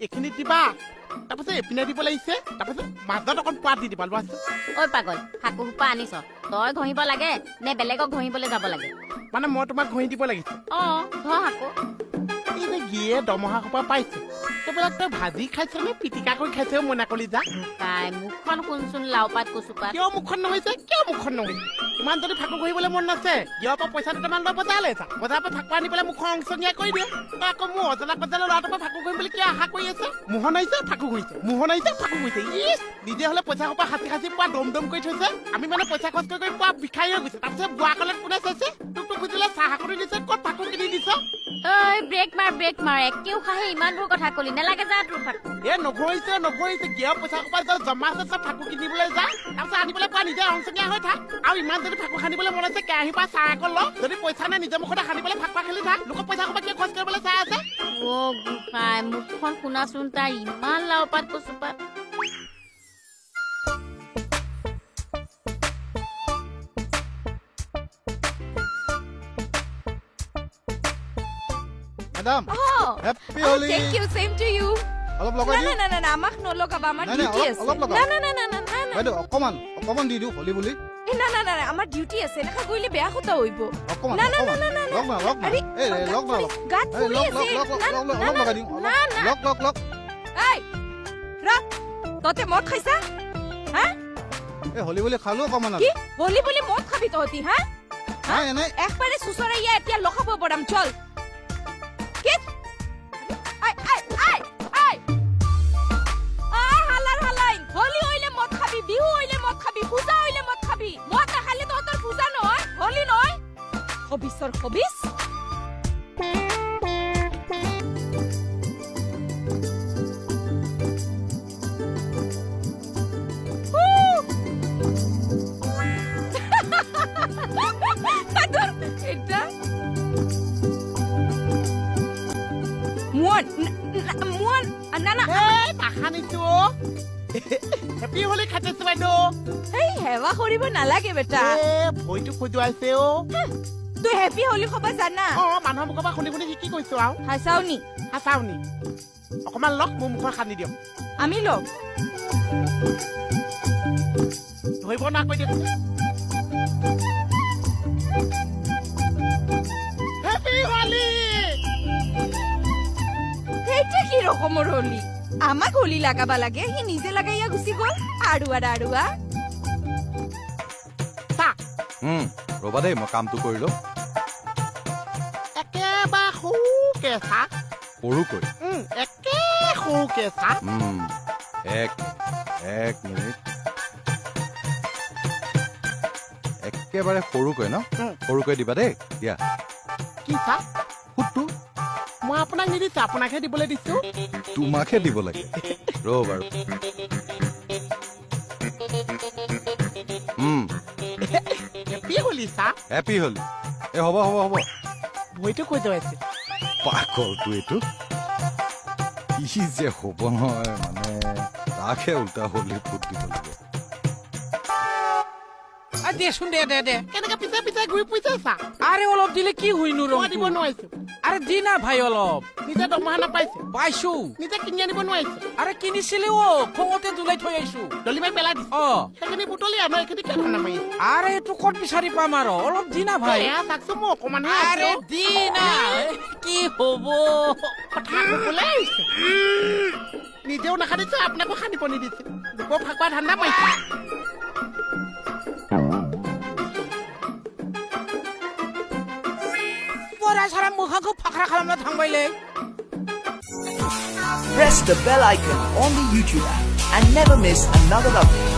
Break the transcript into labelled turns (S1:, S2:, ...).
S1: এইখিনিত দিবা, তাৰপাছত এইপিনে দিব লাগিছে, তাৰপাছত মাজত অকণ পোৱাত দি দিবা। লোৱাচোন।
S2: ঐ পাগল, ফাকু সোপা আনিছ, তই ঘঁহিব লাগে নে বেলেগক ঘঁহিবলৈ যাব লাগে?
S1: মানে মই তোমাক ঘঁহি দিব লাগিছে?
S2: অ, ঘঁহ আকৌ।
S1: এই যে গিয়ে দৰমহা সোপা পাইছে, সেইবিলাক তই ভাজি খাইছ নে পিটিকা কৰি খাইছে মইনা কলিজা?
S2: তাই মুখখন শুনচোন, লাও পাত কচু পাত।
S1: কিয় মুখখন নহৈছে? কিয় মুখখন নহৈছে? ইমান যদি ফাকু ঘঁহিবলৈ মন নাছে, গিয়ৰ পৰা পইচা দুটামান লৈ বজাৰলৈ যা। বজাৰৰ পৰা ফাকুৱা আনি পেলাই মুখৰ অংচনীয়া কৰি দিয়ে। তই আকৌ মোৰ অজলা কজলা ল'ৰাটোৰ পৰা ফাকু ঘঁহিম বুলি কিয় আশা কৰি আছে? মোহন আহিছে ফাকু ঘঁহিছে, মোহন আহিছে ফাকু ঘঁহিছে। ইছ, নিজে হলে পইচা সোপা সাঁচি সাঁচি পোৱা দম দম কৰি থৈছে। আমি মানে পইচা খৰচ কৰি কৰি পোৱা ভিখাৰী হৈ গৈছে। তাৰপিছত বুঢ়া কলত কোনে চাইছে? তোকতো খুজিলে চাহ শাকনি দিছে, ক'ত ফাকু কিনি দিছ?
S2: ঐ ব্ৰেক মাৰ, ব্ৰেক মাৰ। একে উশাহে ইমানবোৰ কথা কলি, নালাগে যা তোৰ ফাকু।
S1: এ নঘৰিছে নঘৰিছে, গিয়ৰ পইচা সোপা যা জমা আছে চব ফাকু কিনিবলৈ যা, তাৰপিছত আনিবলৈ পোৱা নিজে অংচনীয়া হৈ থাক। আৰু ইমান যদি ফাকু সানিবলৈ মন আছে, কেৰাহীৰ পৰা চাহ অকণ ল। যদি পইচা নাই, নিজৰ মুখতে সানি পেলাই ফাকুৱা খেলি থাক। লোকৰ পইচা সোপা কিয় খৰচ কৰিবলৈ চাই আছে?
S2: অ গোসাঁই, মুখখন শুনাচোন তাৰ, ইমান লাও পাত কচু পাত।
S3: Madam, happy Holi.
S4: Thank you, same to you.
S3: অলপ লগাই
S4: না।
S3: দিওঁ।
S4: না না না না, আমাক নলগাবা, আমাৰ
S3: নাই, নাই,
S4: ডিউটি
S3: অলপ-
S4: আছে।
S3: অলপ লগাওক।
S4: না না না না না না না।
S3: বাইদেউ, অকমান অকমান দি দিওঁ হোলী বুলি।
S4: এ, না না না না, আমাৰ ডিউটি আছে, এনেকা কৰিলে বেয়া কথা হইব।
S3: অকমান।
S4: না, না,
S3: অকমান।
S4: না, না, না,
S3: লগ না, লগ না।
S4: আৰে,
S3: এই এই, লগ না অলপ।
S4: গাত
S3: এই,
S4: ফুলি
S3: লগ
S4: আছে।
S3: লগ লগ
S4: না,
S3: লগ লগ
S4: না,
S3: অলপ
S4: না,
S3: লগাই দিওঁ অলপ।
S4: না না।
S3: লগ লগ লগ।
S4: এই ৰ, তহঁতে মদ খাইছা হা?
S3: এই হোলী বুলি খালো অকমান আৰু।
S4: কি হোলী বুলি মদ খাবি তহঁতি হা?
S3: নাই, এনেই।
S4: একবাৰে চুচৰাইয়া এতিয়া লখাব পৰাম, চল। কি I I I I I, হালাৰ হালাই, হোলী হইলে মদ খাবি, বিহু হইলে মদ খাবি, পূজা হইলে মদ খাবি। মদ নাখালে তহঁতৰ পূজা নহয়, হোলী নহয়। হবিচৰ হবিচ। এটা মোহন, মোহন, না না।
S1: এই নাসানিছো, হেপী হোলী খাটিছো বাইদেউ।
S4: এই সেৱা কৰিব নালাগে বেটা।
S1: এ ভৰিটো খজুৱাইছে অ।
S4: তুই হেপী হোলী খবা জানা?
S1: অ, মানুহৰ মুখৰ পৰা শুনি শুনি শিকি গৈছো আৰু।
S4: হাসাও নি?
S1: হাচাওনি অকমান লওক, মোৰ মুখত সানি দিয়ক।
S4: আমি লম।
S1: ধৰিব নোৱাৰা দিয়ক। হেপী হোলী।
S4: সেইটো কি ৰকমৰ হোলী? আমাক হোলী লাগাবা লাগে, সি নিজে লাগাইয়া গুচি গ'ল। আৰুৱা আৰুৱা।
S1: চা।
S5: ৰ'বা দেই, মই কামটো কৰি লওঁ।
S1: একেবাৰে সৰুকে চা।
S5: সৰুকৈ?
S1: একে সৰুকে চা।
S5: এক এক মিনিট, একেবাৰে সৰুকৈ ন?
S1: উম।
S5: সৰুকৈ দিবা দেই, দিয়া।
S1: কি চা?
S5: ফুটটো।
S1: মই আপোনাক নিদিছো, আপোনাকহে দিবলৈ দিছো।
S5: তোমাকহে দিব লাগে, ৰ বাৰু।
S1: হেপী হোলী চা।
S5: হেপী হোলী। এই হ'ব হ'ব হ'ব।
S1: ভৰিটো খজুৱাইছে।
S5: পাগলটো এইটো, কি যে হ'ব নহয়, মানে তাকহে উল্টা হোলী ফুট দিব লাগে।
S6: দেচোন, দে দে দে।
S1: কেনেকে পিছে পিছে ঘূৰি ফুৰিছে চা।
S6: আৰে অলপ দিলে কি হইনো?
S1: মই দিব
S6: ৰংটো
S1: নোৱাৰিছো।
S6: আৰে দি না ভাই অলপ।
S1: নিজে দৰমহা নাপাইছে?
S6: পাইছো।
S1: নিজে কিনি আনিব নোৱাৰিছে?
S6: আৰে কিনিছিলো অ, খঙতে দোলাই থৈ আহিছো।
S1: দলি মাৰি পেলাই দিছে?
S6: অ।
S1: সেইখিনি বুটলি আনো, এইখিনি কিয় ধান্দা মাৰি আছে?
S6: আৰে এইটো ক'ত বিচাৰি পাম আৰু, অলপ দি না ভাই।
S1: এয়া চাওকচোন, মোৰ অকণমানহে আছে।
S6: আৰে দি না, কি হ'ব?
S1: কথা কবলৈ আহিছে, নিজেও নাসানিছে, আপোনাকো সানিব নিদিছে। লোকৰ ফাকুৱা ধান্দা মাৰিছে।
S6: बोरा सारा मोखांखौ फाख्रा खालामना थांबायलै।
S7: Press the bell icon on the YouTube app and never miss another update.